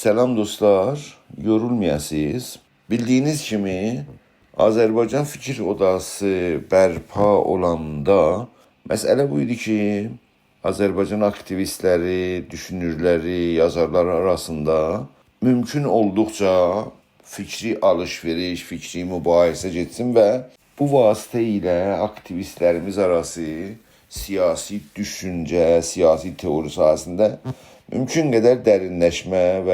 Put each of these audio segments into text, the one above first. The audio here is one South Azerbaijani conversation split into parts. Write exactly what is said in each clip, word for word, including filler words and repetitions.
سلام دوستلار، یورولمایاسینیز. بیلدیگینیز کیمی، آذربایجان فیکیر اوداسی برپا اولاندا مسئله بو ایدی کی، آذربایجان آکتیویستلری، دوشونورلری، یازارلاری آراسیندا مومکون اولدوقجا فیکری آلیش-وئریش، فیکری مباحثه گئتسین و بو واسطه ایله آکتیویستلریمیز آراسی سیاسی دوشونجه، سیاسی تئوری ساحه‌سینده مومکون قدر درینلشمه و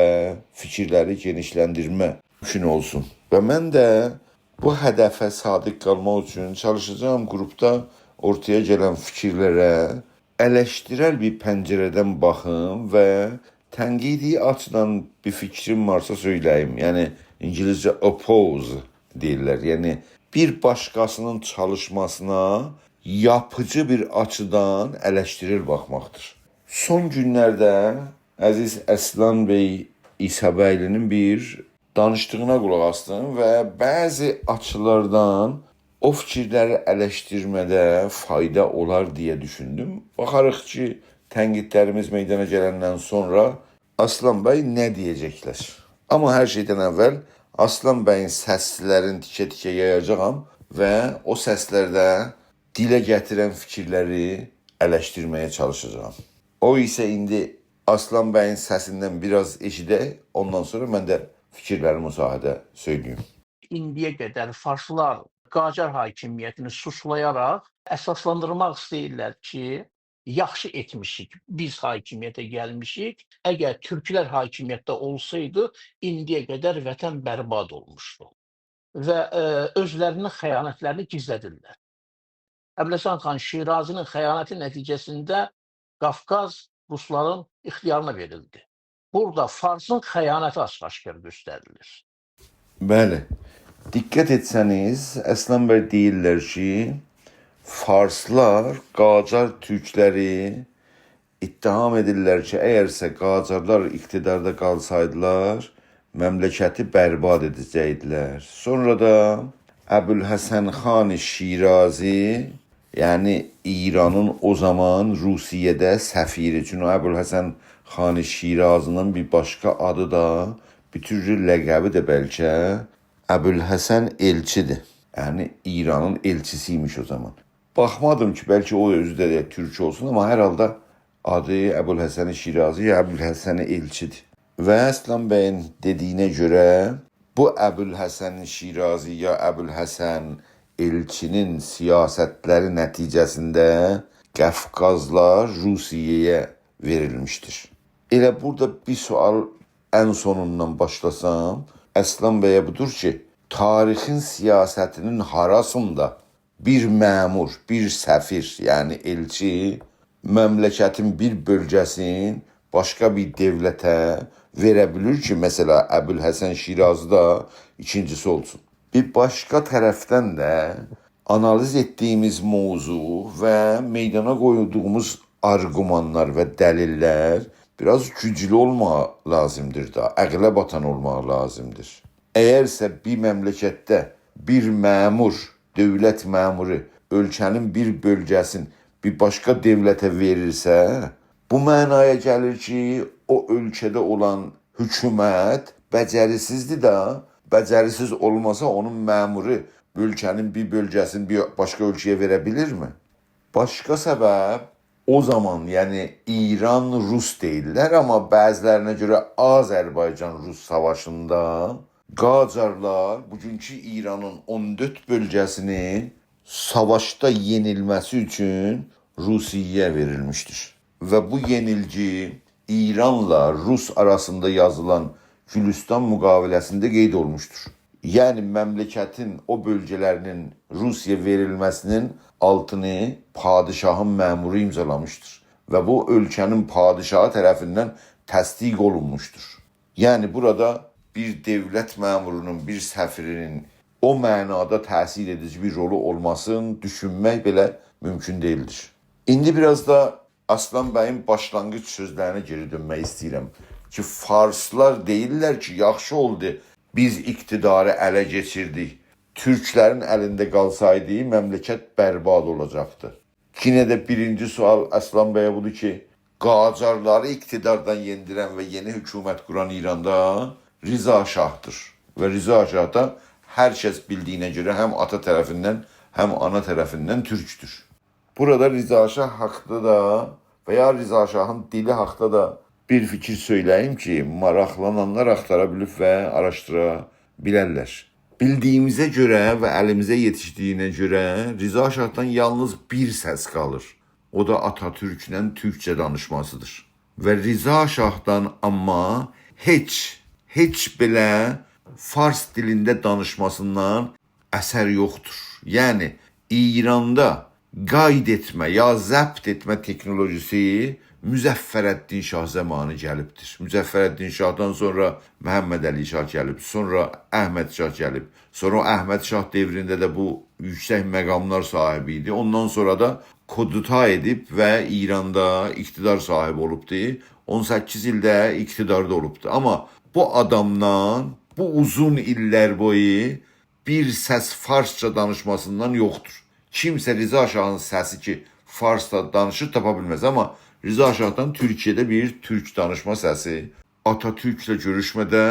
فیکیرلری گئنیشلندیرمه مومکون اولسون. و من ده بو هدفه صادق قالماق اوچون چالیشاجاغام گروپدا اورتایا گلن فیکیرلره الشدیرل بیر پنجره‌دن باخیم و تنقیدی آچیدان بیر فیکریم وارسا سؤیله‌ییم. یعنی، اینگیلیسجه oppose دئییرلر. یعنی، بیر باشقاسینین چالیشماسینا یاپیجی بیر آچیدان الشدیرل باخماقدیر. سون گونلرده عزیز اصلان بی عیسی‌بیگلی‌نین بیر دانیشدیغینا قولاق آسدیم و بعضی آچیلاردان او فیکیرلری الشدیرمه‌ده فایدا اولار دئیه دوشوندوم. باخاریق کی، تنقیدلریمیز میدانا گلندن سونرا اصلان بی نه دئیه‌جکلر. آمما هر شئیدن اول اصلان بیین سسلرینی تیکه-تیکه یایاجاغام و او سسلرده دیله گتیرن فیکیرلری الشدیرمه‌یه چالیشاجاغام. او ایسه ایندی اصلان بیین سسیندن بیر آز ائشیدک، اوندان سونرا من ده فیکیرلریمی او ساحه‌ده سؤیله‌ییم. ایندییه قدر فارسلار قاجار حاکمیتینی سوچلایاراق اساسلاندیرماق ایسته‌ییرلر کی، یاخشی ائتمیشیک، بیز حاکمیته گلمیشیک. اگر تورکلر حاکمیتده اولسایدی، ایندییه قدر وطن برباد اولموشدو. و، ائ، اؤزلری‌نین خیانتلرینی گیزله‌دیرلر. ابوالحسن خان شیرازی‌نین خیانتی نتیجه‌سینده قافقاز روسلارین اختیارینا وئریلدی. بورادا فارسین خیانتی آچیق-آشکار گؤستریلیر. بلی. دقت ائتسه‌نیز، اصلان بی دئییرلر کی، فارسلار قاجار تورکلری اتهام ائدیرلر کی، اگرسه قاجارلار اقتداردا قالسایدیلار، مملکتی برباد ائده‌جکدیلر. سونرا دا ابوالحسن خان شیرازی، یعنی ایرانین او زامان روسیه‌ده سفیری، چونکی ابوالحسن خان شیرازی‌نین بیر باشقا آدی دا، بوتون لقبی ده بلکه ابوالحسن ائلچی‌دیر. یعنی ایرانین ائلچیسی ایمیش او زامان. باخمادیم کی، بلکه او اؤزو ده تورک اولسون، آمما هر حالدا آدی ابوالحسن شیرازی یا ابوالحسن ائلچی‌دیر. و اصلان بیین دئدیگینه گؤره، بو ابوالحسن شیرازی یا ابوالحسن ائلچی‌نین سیاستلری نتیجه‌سینده قافقازلار روسیه‌یه وئریلمیشدیر. ائله بورادا بیر سؤال ان سونوندان باشلاسام، اصلان بیه بودور کی، تاریخین سیاستی‌نین هاراسیندا بیر مأمور، بیر سفیر، یعنی ائلچی، مملکتین بیر بؤلگه‌سینی باشقا بیر دؤولته وئره بیلیر کی، مثلا، ابوالحسن شیرازی دا ایکینجیسی اولسون. بیر باشقا طرفدن ده آنالیز ائتدیگیمیز موضوع و میدانا قویدوغوموز آرگومانلار و دلیللر بیر آز گوجلو اولماغا لازیمدیر دا، عقله باتان اولماغا لازیمدیر. اگرسه بیر مملکتده بیر مأمور، دؤولت مأمورو اؤلکه‌نین بیر بؤلگه‌سینی بیر باشقا دؤولته وئریرسه، بو معنایا گلیر کی، او اؤلکه‌ده اولان حکومت بجریسیزدیر ده، بجریسیز اولماسا اونون مأمورو بؤلکه‌نین بیر بؤلگه‌سینی بیر باشقا اؤلکه‌یه وئره بیلیرمی؟ باشقا سبب، او زامان، یعنی ایران روس دئییرلر، آمما بعضی‌لرینه گؤره آذربایجان روس ساواشیندا قاجارلار بوگونکو ایرانین اون دؤرد بؤلگه‌سینی ساواشدا یئنیلمه‌سی اوچون روسیه‌یه وئریلمیشدیر. و بو یئنیلگی ایرانلا روس آراسیندا یازیلان گولوستان مقاوله‌سینده قید اولموشدور. یعنی مملکتین او بؤلگه‌لرینین روسیه‌یه وئریلمه‌سینین آلتینی پادشاهین مأمورو امضالامیشدیر و بو اؤلکه‌نین پادشاهی طرفیندن تصدیق اولونموشدور. یعنی بورادا بیر دؤولت مأمورونون، بیر سفیرینین او معنادا تأثیر ائدیجی بیر رولو اولماسینی دوشونمک بئله مومکون دئییلدیر. ایندی بیر آز دا اصلان بیین باشلانغیج سؤزلرینه گئری دؤنمک ایسته‌ییرم کی، فارسلار دئییرلر کی، یاخشی اولدو، بیز اقتداری اله کئچیردیک. تورکلرین الینده قالسایدی، مملکت برباد اولاجاقدی. یئنه ده بیرینجی سؤال اصلان بیه بودور کی، قاجارلاری اقتداردان یئندیرن و یئنی حکومت قوران ایراندا رضا شاهدیر. و رضا شاه دا هر کس بیلدیگینه گؤره هم آتا طرفیندن، هم آنا طرفیندن تورکدور. بورادا رضا شاه حاقدا دا و یا رضا شاهین دیلی حاقدا دا بیر فیکیر سؤیله‌ییم کی، ماراقلانانلار آختارا بیلیب و آراشدیرا بیلرلر. بیلدیگیمیزه گؤره و الیمیزه یئتیشدیگینه گؤره رضا شاهدان یالنیز بیر سس قالیر. او دا آتاتورکله تورکجه دانیشماسیدیر. و رضا شاهدان آمما هئچ، هئچ بئله فارس دیلینده دانیشماسیندان اثر یوخدور. یعنی، ایراندا قید ائتمه یا ضبط ائتمه تکنولوژیسی مظفرالدین شاه زامانی گلیبدیر. مظفرالدین شاهدان سونرا محمدعلی شاه گلیب، سونرا احمد شاه گلیب. سونرا او احمد شاه دؤورونده ده بو یوکسک مقاملار صاحیبی ایدی. اوندان سونرا دا کودتا ائدیب و ایراندا اقتدار صاحیبی اولوبدو. اون سککیز ایل ده اقتداردا اولوبدو. آمما بو آدامدان بو اوزون ایللر بویو بیر سس فارسجا دانیشماسیندان یوخدور. کیمسه رضا شاهین سسی کی، فارسجا دانیشیر، تاپا بیلمز. آمما رضا شاهدان تورکیه‌ده بیر تورک دانیشما سسی، آتاتورکله گؤروشمه‌ده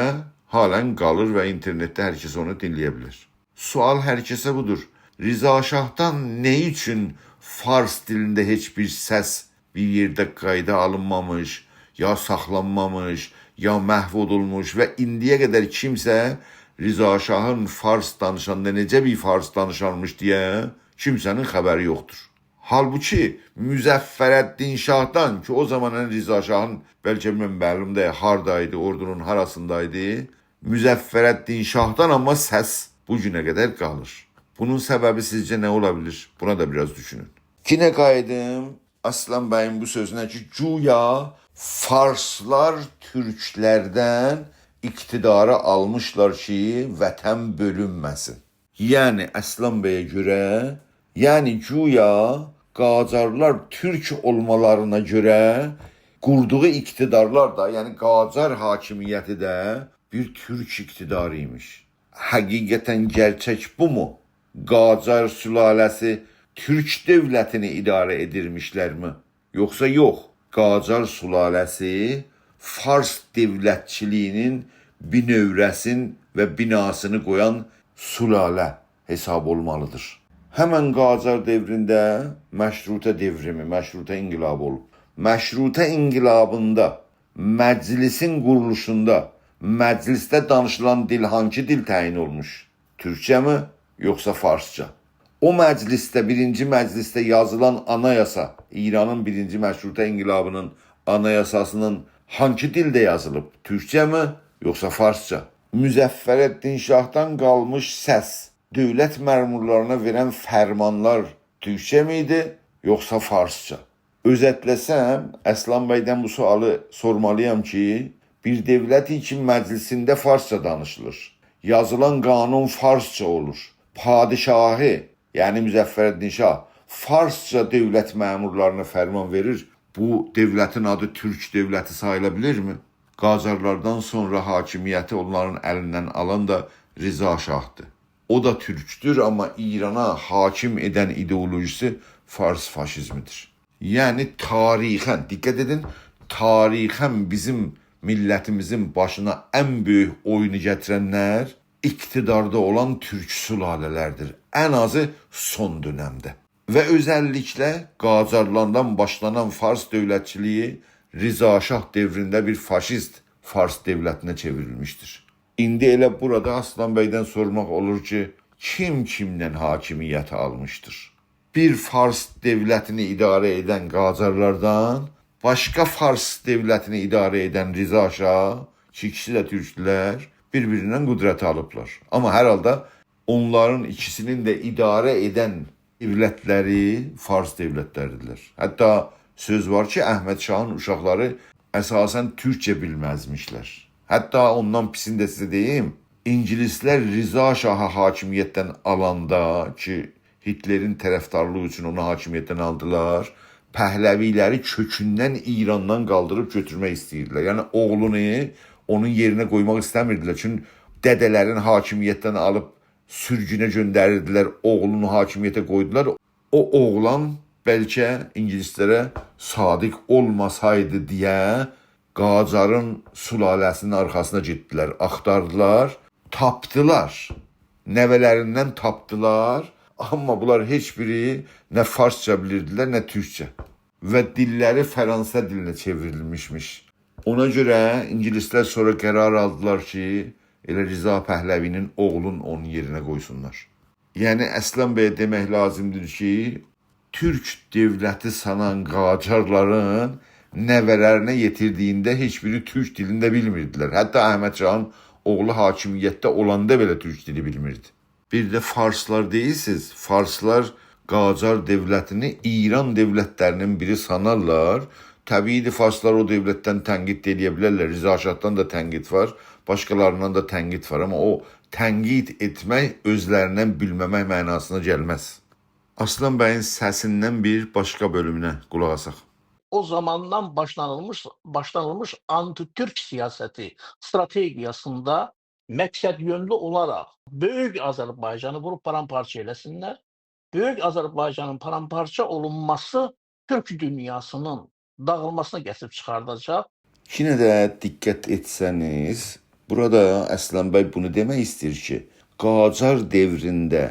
هالن قالیر و اینترنتده هر کس اونو دینله‌یه بیلر. سؤال هر کسه بودور. رضا شاهدان نه اوچون فارس دیلینده هئچ بیر سس بیر یئرده قایدا آلینمامیش، یا ساخلانمامیش، یا محو اولونموش و ایندییه قدر کیمسه رضا شاهین فارس دانیشاندا نئجه بیر فارس دانیشارمیش دئیه کیمسه‌نین خبری یوخدور. حالبوکی مظفرالدین شاهدان کی، او زامان رضا شاهین بلکه من معلوم دئییل، هاردایدی، اوردونون هاراسیندایدی، مظفرالدین شاهدان آمما سس بو گونه قدر قالیر. بونون سببی سیزجه نه اولا بیلیر؟ بونا دا بیر آز دوشونون. یئنه قاییدیم اصلان بیین بو سؤزونه کی، گویا فارسلار تورکلردن اقتداری آلمیشلار کی، وطن بؤلونمه‌سین. یعنی، اصلان بیه گؤره، یعنی گویا قاجارلار تورک اولمالارینا گؤره قوردوغو اقتدارلار دا، یعنی قاجار حاکمیتی ده بیر تورک اقتداری ایمیش. حقیقتاً گئرچک بومو؟ قاجار سلاله‌سی تورک دؤولتینی اداره ائدیرمیشلرمی؟ یوخسا یوخ، قاجار سلاله‌سی فارس دؤولتچیلیگینین بینؤوره‌سین و بناسینی قویان سلاله حساب اولمالیدیر. همن قاجار دؤورونده مشروطه دئوریمی، مشروطه انقلابی اولوب. مشروطه انقلابیندا مجلسین قورولوشوندا مجلسده دانیشیلان دیل هانسی دیل تعیین اولموش؟ تورکجه‌می، یوخسا فارسجا؟ او مجلسده، بیرینجی مجلسده یازیلان آنایاسا، ایرانین بیرینجی مشروطه انقلابینین آنایاساسینین هانسی دیلده یازیلیب؟ تورکجه‌می، یوخسا فارسجا؟ مظفرالدین شاهدان قالمیش سس، دؤولت مأمورلارینا وئرن فرمانلار تورکجه‌می ایدی، یوخسا فارسجا؟ اؤزتله‌سم، اصلان بیدن بو سؤالی سورمالییام کی، بیر دؤولت کی، مجلسینده فارسجا دانیشیلیر، یازیلان قانون فارسجا اولور، پادشاهی، یعنی مظفرالدین شاه، فارسجا دؤولت مأمورلارینا فرمان وئریر، بو دؤولتین آدی تورک دؤولتی ساییلا بیلیرمی؟ قاجارلاردان سونرا حاکمیتی اونلارین الیندن آلان دا رضا شاهدیر. او دا تورکدور، آمما ایرانا حاکم ائدن ایدئولوژیسی فارس فاشیزمیدیر. یعنی تاریخاً، دقت ائدین، تاریخاً بیزیم میللتیمیزین باشینا ان بؤیوک اویونو گتیرنلر اقتداردا اولان تورک سلاله‌لردیر. ان آزی سون دؤنمده. و اؤزللیکله قاجارلاردان باشلانان فارس دؤولتچیلیگی رضا شاه دؤورونده بیر فاشیست فارس دؤولتینه چئوریلمیشدیر. ایندی ائله بورادا اصلان بیدن سورماق اولور کی، کیم کیمدن حاکمیتی آلمیشدیر؟ بیر فارس دؤولتینی اداره ائدن قاجارلاردان، باشقا فارس دؤولتینی اداره ائدن رضا شاه، کی، ایکیسی ده تورکدولر، بیر-بیریندن قدرتی آلیبلار. آمما هر حالدا اونلارین ایکیسینین ده اداره ائدن دؤولتلری فارس دؤولتلریدیرلر. حتی سؤز وار کی، احمد شاهین اوشاقلاری اساساً تورکجه بیلمزمیشلر. حتی اوندان پیسینی ده سیزه دئییم، اینگیلیسلر رضا شاهی حاکمیتدن آلاندا کی، هیتلرین طرفدارلیغی اوچون اونو حاکمیتدن آلدیلار، پهلوی‌لری کؤکوندن ایراندان قالدیریب گؤتورمک ایسته‌ییردیلر. یعنی، اوغلونو اونون یئرینه قویماق ایسته‌میردیلر. چونکی دده‌لرین حاکمیتدن آلیب سورگونه گؤندریردیلر، اوغلونو حاکمیته قویدولار. او اوغلان بلکه اینگیلیسلره صادق اولماسایدی دئیه قاجارین سلاله‌سینین آرخاسینا گئتدیلر، آختاردیلار، تاپدیلار. نوه‌لریندن تاپدیلار، آمما بونلار هئچ بیری نه فارسجا بیلیردیلر، نه تورکجه. و دیللری فرانسه دیلینه چئوریلمیشمیش. اونا گؤره اینگیلیسلر سونرا قرار آلدیلار کی، ائله رضا پهلوی‌نین اوغلون اونون یئرینه قویسونلار. یعنی، اصلان بی، دئمک لازیمدیر کی، تورک دؤولتی سانان قاجارلارین نوه‌لرینه یئتیردیگینده هئچ بیری تورک دیلینی ده بیلمیردیلر. حتی احمد شاهین اوغلو حاکمیتده اولاندا بئله تورک دیلی بیلمیردی. بیر ده فارسلار دئییرسینیز، فارسلار قاجار دؤولتینی ایران دؤولتلری‌نین بیری سانارلار. طبیعی‌دیر، فارسلار او دؤولتدن تنقید ائله‌یه بیلرلر. رضا شاهدان دا تنقید وار، باشقالاریندان دا تنقید وار. آمما او تنقید ائتمک اؤزلریندن بیلمه‌مک معناسینا گلمز. اصلان بیین سسیندن بیر باشقا بؤلومونه قولاق آساق. او زاماندان باشلانیلمیش، باشلانیلمیش آنتی‌تورک سیاستی استراتژیاسیندا مقصد یؤنلو اولاراق بؤیوک آذربایجانی ووروب پارامپارچا ائله‌سینلر. بؤیوک آذربایجانین پارامپارچا اولونماسی تورک دونیاسینین داغیلماسینا گتیریب چیخارداجاق. یئنه ده دقت ائتسه‌نیز، بورادا اصلان بی بونو دئمک ایسته‌ییر کی، قاجار دؤورونده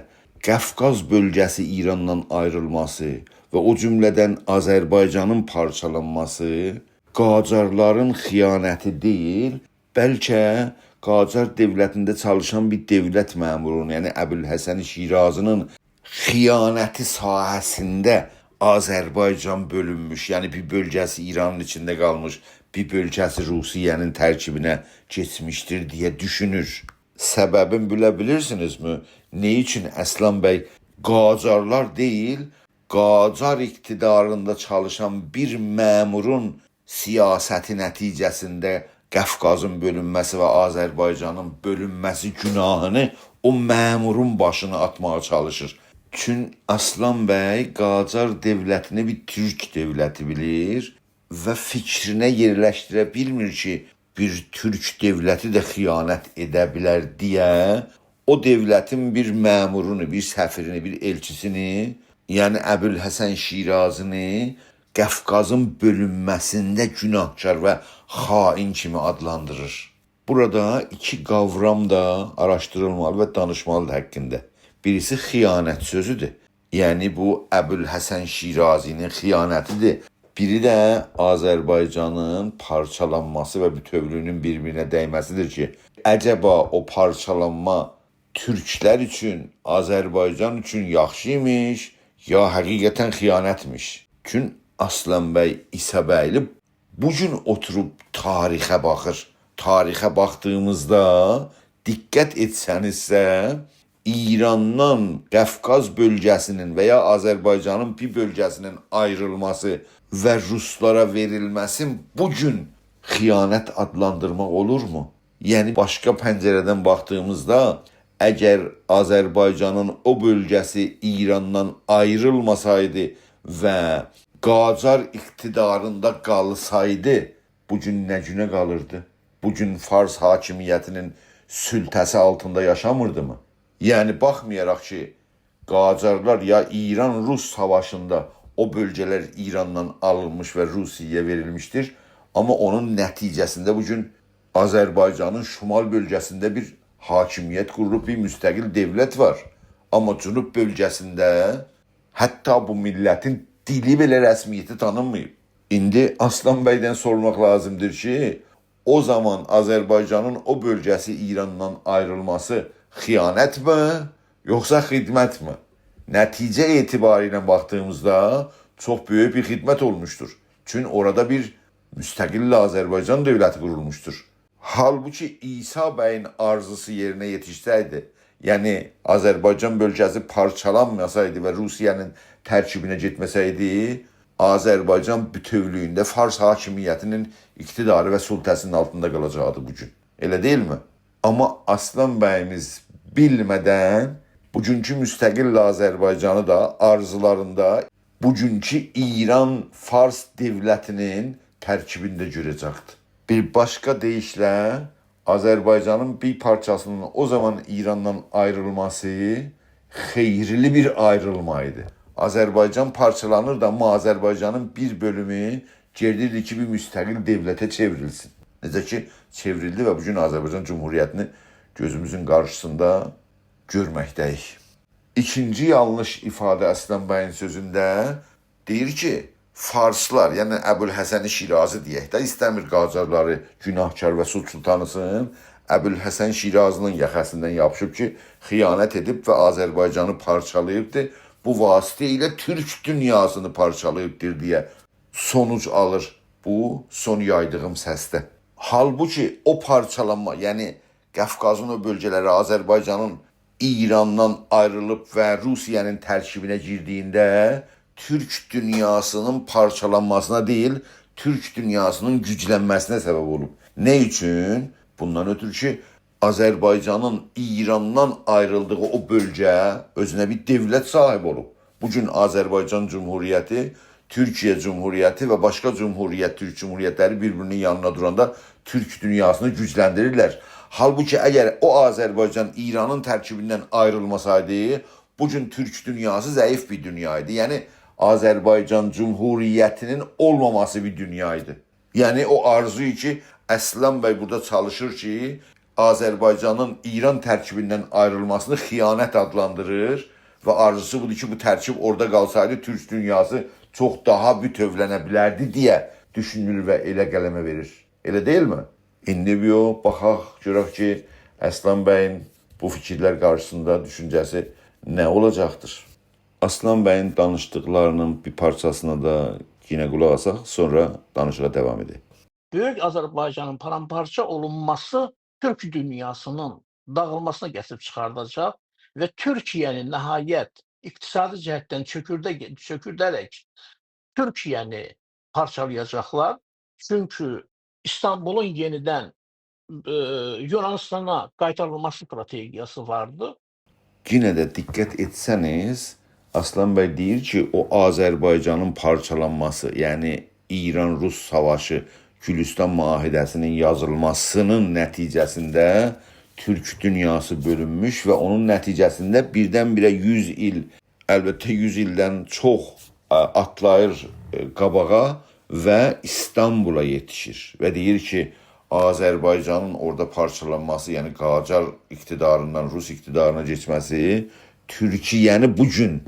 قافقاز بؤلگه‌سی ایراندان آیریلماسی و او جمله‌دن آذربایجانین پارچالانماسی قاجارلارین خیانتی دئییل، بلکه قاجار دؤولتینده چالیشان بیر دؤولت مأمورونون، یعنی ابوالحسن شیرازی‌نین خیانتی سایه‌سینده آذربایجان بؤلونموش، یعنی بیر بؤلگه‌سی ایرانین ایچینده قالمیش، بیر بؤلگه‌سی روسیه‌نین ترکیبینه کئچمیشدیر دئیه دوشونور. سببین بیله بیلیرسینیزمی؟ نه اوچون اصلان بی قاجارلار دئییل، قاجار اقتداریندا چالیشان بیر مأمورون سیاستی نتیجه‌سینده قافقازین بؤلونمه‌سی و آذربایجانین بؤلونمه‌سی گوناهینی او مأمورون باشینا آتماغا چالیشیر. چون اصلان بی قاجار دؤولتینی بیر تورک دؤولتی بیلیر و فیکرینه یئرلشدیره بیلمیر کی، بیر تورک دؤولتی ده خیانت ائده بیلر دئیه او دؤولتین بیر مأمورونو، بیر سفیرینی، بیر ائلچیسینی، یعنی ابوالحسن شیرازی‌نی قافقازین بؤلونمه‌سینده گوناهکار و خائن کیمی آدلاندیریر. بورادا ایکی قاورام دا آراشدیریلمالی و دانیشمالیدیر حاقیندا. بیریسی خیانت سؤزودور. یعنی بو ابوالحسن شیرازی‌نین خیانتیدیر. بیری ده آذربایجانین پارچالانماسی و بوتؤولویونون بیر-بیرینه دیمه‌سیدیر کی، عجبا او پارچالانما تورکلر اوچون، آذربایجان اوچون یاخشی ایمیش، یا حقیقتاً خیانتمیش؟ چون اصلان بی عیسی‌بیلی بو گون اوتوروب تاریخه باخیر. تاریخه باخدیغیمیزدا، دقت ائتسه‌نیزسه، ایراندان قافقاز بؤلگه‌سینین و یا آذربایجانین بیر بؤلگه‌سینین آیریلماسی و روسلارا وئریلمه‌سی بو گون خیانت آدلاندیرماق اولورمو؟ یعنی، باشقا پنجره‌دن باخدیغیمیزدا، اگر آذربایجانین او بؤلگه‌سی ایراندان آیریلماسایدی و قاجار اقتداریندا قالسایدی، بو گون نه گونه قالیردی؟ بو گون فارس حاکمیتینین سلطه‌سی آلتیندا یاشامیردیمی؟ یعنی، باخمایاراق کی، قاجارلار یا ایران-روس ساواشیندا او بؤلگه‌لر ایراندان آلینمیش و روسیه‌یه وئریلمیشدیر، آمما اونون نتیجه‌سینده بو گون آذربایجانین شمال بؤلگه‌سینده بیر حاکمیت قورولوب، بیر مستقل دؤولت وار. آمما جنوب بؤلگه‌سینده حتی بو میللتین دیلی بئله رسمیتده تانینماییب. ایندی اصلان بیدن سورماق لازیمدیر کی، او زامان آذربایجانین او بؤلگه‌سی ایراندان آیریلماسی خیانتمی، یوخسا خدمتمی؟ نتیجه اعتباری ایله باخدیغیمیزدا چوخ بؤیوک بیر خدمت اولموشدور. چون اورادا بیر مستقل آذربایجان دؤولتی قورولموشدور. حالبوکی عیسی بیین آرزوسو یئرینه یئتیشسه‌یدی، یعنی آذربایجان بؤلگه‌سی پارچالانماسایدی و روسیه‌نین ترکیبینه گئتمه‌سه‌یدی، آذربایجان بوتؤولویونده فارس حاکمیتینین اقتداری و سلطه‌سینین آلتیندا قالاجاقدی بو گون. ائله دئییلمی؟ آمما اصلان بییمیز بیلمه‌دن بوگونکو مستقل آذربایجانی دا آرزولاریندا بوگونکو ایران فارس دؤولتینین ترکیبینده گؤره‌جکدیر. بیر باشقا دئییشله، آذربایجانین بیر پارچاسینین او زامان ایراندان آیریلماسی خیرلی بیر آیریلما ایدی. آذربایجان پارچالانیردی، آمما آذربایجانین بیر بؤلومو گئدیردی کی، بیر مستقل دؤولته چئوریلسین. نئجه کی، چئوریلدی و بو گون آذربایجان جمهوریتینی گؤزوموزون قارشیسیندا گؤرمکده‌ییک. ایکینجی یانلیش ایفاده اصلان بیین سؤزونده دئییر کی، فارسلار، یعنی ابوالحسن شیرازی دئیک ده، ایسته‌میر قاجارلاری گوناهکار و سوچلو تانیسین. ابوالحسن شیرازی‌نین یاخاسیندان یاپیشیب کی، خیانت ائدیب و آذربایجانی پارچالاییبدی. بو واسطه ایله تورک دونیاسینی پارچالاییبدیر دئیه سونوج آلیر بو سون یایدیغیم سسده. حالبوکی او پارچالانما، یعنی قافقازین او بؤلگه‌لری آذربایجانین ایراندان آیریلیب و روسیه‌نین ترکیبینه گیردیگینده تورک دونیاسینین پارچالانماسینا دئییل، تورک دونیاسینین گوجلنمه‌سینه سبب اولوب. نه اوچون؟ بوندان اؤتورو کی، آذربایجانین ایراندان آیریلدیغی او بؤلگه اؤزونه بیر دؤولت صاحیب اولوب. بو گون آذربایجان جمهوریتی، تورکیه جمهوریتی و باشقا جمهوریت، تورک جمهوریتلری بیر-بیرینین یانینا دوراندا تورک دونیاسینی گوجلندیریرلر. حالبوکی اگر او آذربایجان ایرانین ترکیبیندن آیریلماسایدی، بو گون تورک دونیاسی ضعیف بیر دونیا ایدی. یعنی آذربایجان جمهوریتینین اولماماسی بیر دونیا ایدی. یعنی او آرزو کی، اصلان بی بورادا چالیشیر کی، آذربایجانین ایران ترکیبیندن آیریلماسینی خیانت آدلاندیریر و آرزوسو بودور کی، بو ترکیب اورادا قالسایدی، تورک دونیاسی چوخ داها بوتؤولنه بیلردی دئیه دوشونور و ائله قلمه وئریر. ائله دئییلمی؟ ایندی بیر او باخاق، گؤرک کی، اصلان بیین بو فیکیرلر قارشیسیندا دوشونجه‌سی نه اولاجاقدیر؟ اصلان بیین دانیشدیقلاری‌نین بیر پارچاسینا دا یئنه قولاق آساق، سونرا دانیشیغا داوام ائدک. بؤیوک آذربایجانین پارامپارچا اولونماسی تورک دونیاسینین داغیلماسینا گتیریب چیخارداجاق و تورکیه‌نی نهایت اقتصادی جهتدن چؤکورده-، چؤکورده‌رک تورکیه‌نی پارچالایاجاقلار. چونکی ایستانبولون یئنیدن، ائ، یونانیستانا قایتاریلماسی استراتژیاسی واردی. یئنه ده دقت ائتسه‌نیز، اصلان بی دئییر کی، او آذربایجانین پارچالانماسی، یعنی ایران-روس ساواشی، گولوستان معاهده‌سی‌نین یازیلماسی‌نین نتیجه‌سینده تورک دونیاسی بؤلونموش و اونون نتیجه‌سینده بیردن-بیره یوز ایل، البته، یوز ایلدن چوخ، ا، آتلاییر، ائ، قاباغا و ایستانبولا یئتیشیر. و دئییر کی، آذربایجانین اورادا پارچالانماسی، یعنی قاجار اقتداریندان روس اقتدارینا کئچمه‌سی تورکیه‌نی بو گون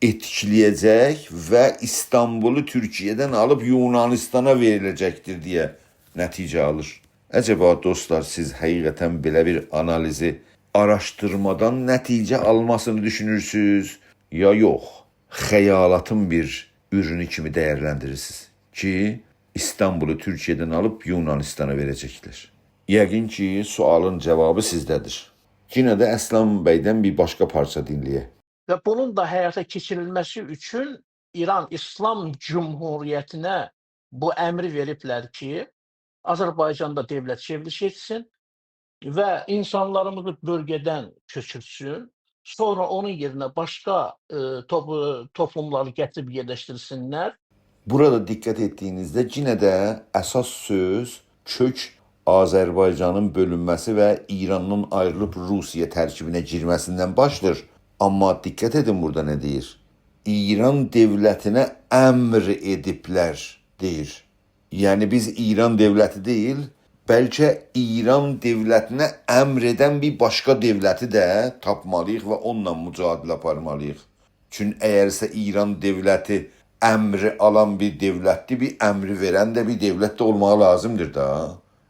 ائتکیله‌یه‌جک و ایستانبولو تورکیه‌دن آلیب یونانیستانا وئریله‌جکدیر دئیه نتیجه آلیر. عجبا، دوستلار، سیز حقیقتاً بئله بیر آنالیزی آراشدیرمادان نتیجه آلماسینی دوشونورسوز، یا یوخ؟ خیالاتین بیر اورونو کیمی دیرلندیریرسینیز کی، ایستانبولو تورکیه‌دن آلیب یونانیستانا وئره‌جکلر؟ یقین کی، سؤالین جاوابی سیزده‌دیر. یئنه ده اصلان بیدن بیر باشقا پارچا دینله‌یک. و بونون دا حیاتا کئچیریلمه‌سی اوچون ایران ایسلام جمهوریتینه بو امری وئریبلر کی، آذربایجاندا دؤولت چئوریلیشی ائتسین و اینسانلاریمیزی بؤلگه‌دن کؤچورتسون. سونرا اونون یئرینه باشقا، ائ، توپ-، توپلوملاری گتیریب یئرلشدیرسینلر. بورادا دقت ائتدیگینیزده یئنه ده اساس سؤز کؤک آذربایجانین بؤلونمه‌سی و ایراندان آیریلیب روسیه ترکیبینه گیرمه‌سیندن باشلاییر. آمما دقت ائدین، بورادا نه دئییر؟ ایران دؤولتینه امر ائدیبلر، دئییر. یعنی، بیز ایران دؤولتی دئییل، بلکه ایران دؤولتینه امر ائدن بیر باشقا دؤولتی ده تاپمالی‌ییق و اونونلا مجادله آپارمالی‌ییق. چون اگرسه ایران دؤولتی امری آلان بیر دؤولتدیر، بیر امری وئرن ده بیر دؤولت ده اولماغی لازیمدیر دا.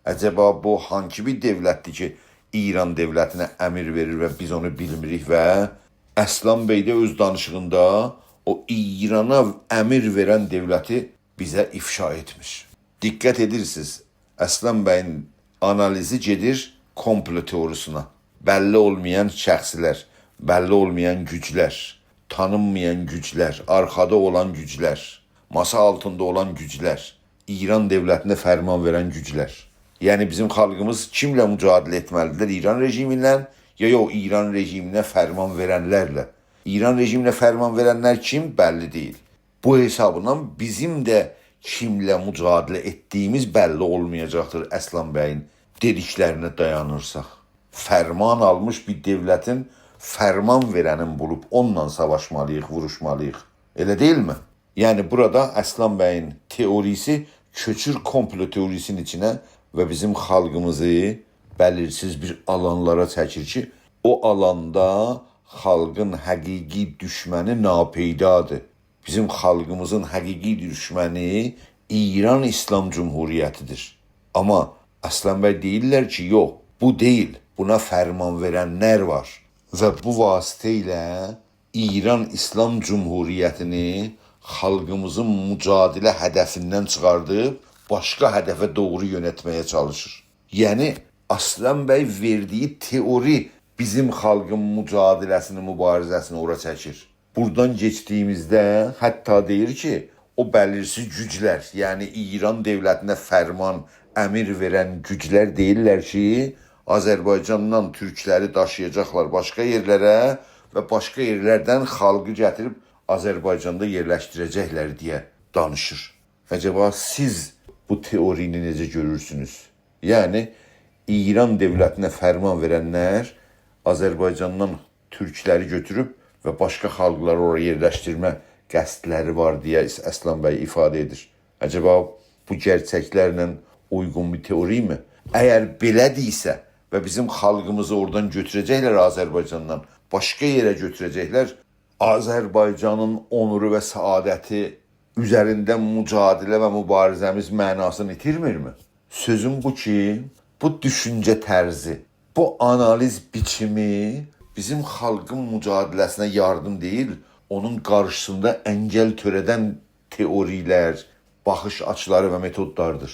عجبا بو هانسی بیر دؤولتدیر کی، ایران دؤولتینه امر وئریر و بیز اونو بیلمیریک و اصلان بی ده اؤز دانیشیغیندا او ایرانا امر وئرن دؤولتی بیزه افشا ائتمیر. دقت ائدیرسینیز، اصلان بیین آنالیزی گئدیر کومپلو تئوریسینه. بللی اولمایان شخصلر، بللی اولمایان گوجلر، تانینمایان گوجلر، آرخادا اولان گوجلر، ماسا آلتیندا اولان گوجلر، ایران دؤولتینه فرمان وئرن گوجلر. یعنی بیزیم خالقیمیز کیمله مجادله ائتمه‌لیدیر؟ ایران رژیمینن، یا یوخ، ایران رژیمینه فرمان وئرنلرله؟ ایران رژیمینه فرمان وئرنلر کیم؟ بللی دئییل. بو حسابیندان بیزیم ده کیمله مجادله ائتدیگیمیز بللی اولمایاجاقدیر، اصلان بیین دئدیکلرینه دایانیرساق. فرمان آلمیش بیر دؤولتین فرمان وئرنین بولوب اونونلا ساواشمالی‌ییق، ووروشمالی‌ییق. ائله دئییلمی؟ یعنی بورادا اصلان بیین تئوریسی کؤچور کومپلو تئوریسینین ایچینه و بیزیم خالقیمیزی بلیرسیز بیر آلانلارا چکیر کی، او آلاندا خالقین حقیقی دوشمنی ناپیدادیر. بیزیم خالقیمیزین حقیقی دوشمنی ایران ایسلام جمهوریتی‌دیر. آمما اصلان بی دئییرلر کی، یوخ، بو دئییل، بونا فرمان وئرنلر وار. و بو واسطه ایله ایران ایسلام جمهوریتینی خالقیمیزین مجادله هدفیندن چیخاردیب باشقا هدفه دوغرو یؤنتمه‌یه چالیشیر. یعنی اصلان بی وئردیگی تئوری بیزیم خالقین مجادله‌سینی، مبارزه‌سینی اورا چکیر. بورادان کئچدیگیمیزده حتی دئییر کی، او بلیرسیز گوجلر، یعنی ایران دؤولتینه فرمان، امر وئرن گوجلر دئییرلر کی، آذربایجاندان تورکلری داشییاجاقلار باشقا یئرلره و باشقا یئرلردن خالقی گتیریب آذربایجاندا یئرلشدیره‌جکلر دئیه دانیشیر. عجبا سیز بو تئورینی نئجه گؤرورسونوز؟ یعنی ایران دؤولتینه فرمان وئرنلر آذربایجاندان تورکلری گؤتوروب و باشقا خالقلاری اورا یئرلشدیرمه قصدلری وار دئیه اصلان بی ایفاده ائدیر. عجبا بو گئرچکلرله اویغون بیر تئوری‌می؟ اگر بئله‌دیرسه و بیزیم خالقیمیزی اورادان گؤتوره‌جکلر آذربایجاندان، باشقا یئره گؤتوره‌جکلر، آذربایجانین اونورو و سعادتی اوزرینده مجادله و مبارزه‌میز معناسینی ایتیرمیرمی؟ سؤزوم بو کی، بو دوشونجه طرزی، بو آنالیز بیچیمی بیزیم خالقین مجادله‌سینه یاردیم دئییل، اونون قارشیسیندا انگل تؤره‌دن تئوری‌لر، باخیش آچیلاری و متودلاردیر.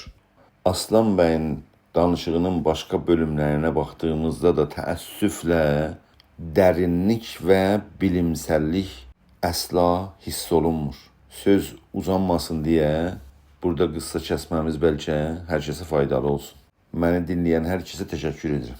اصلان بیین دانیشیغینین باشقا بؤلوملرینه باخدیغیمیزدا دا تأسفله درینلیک و بیلیمسللیک اصلا حیس اولونمور. سؤز اوزانماسین دئیه بورادا قیسسا کسمه‌میز بلکه هر کسه فایدالی اولسون. منی دینله‌ین هر کسه تشکر ائدیرم.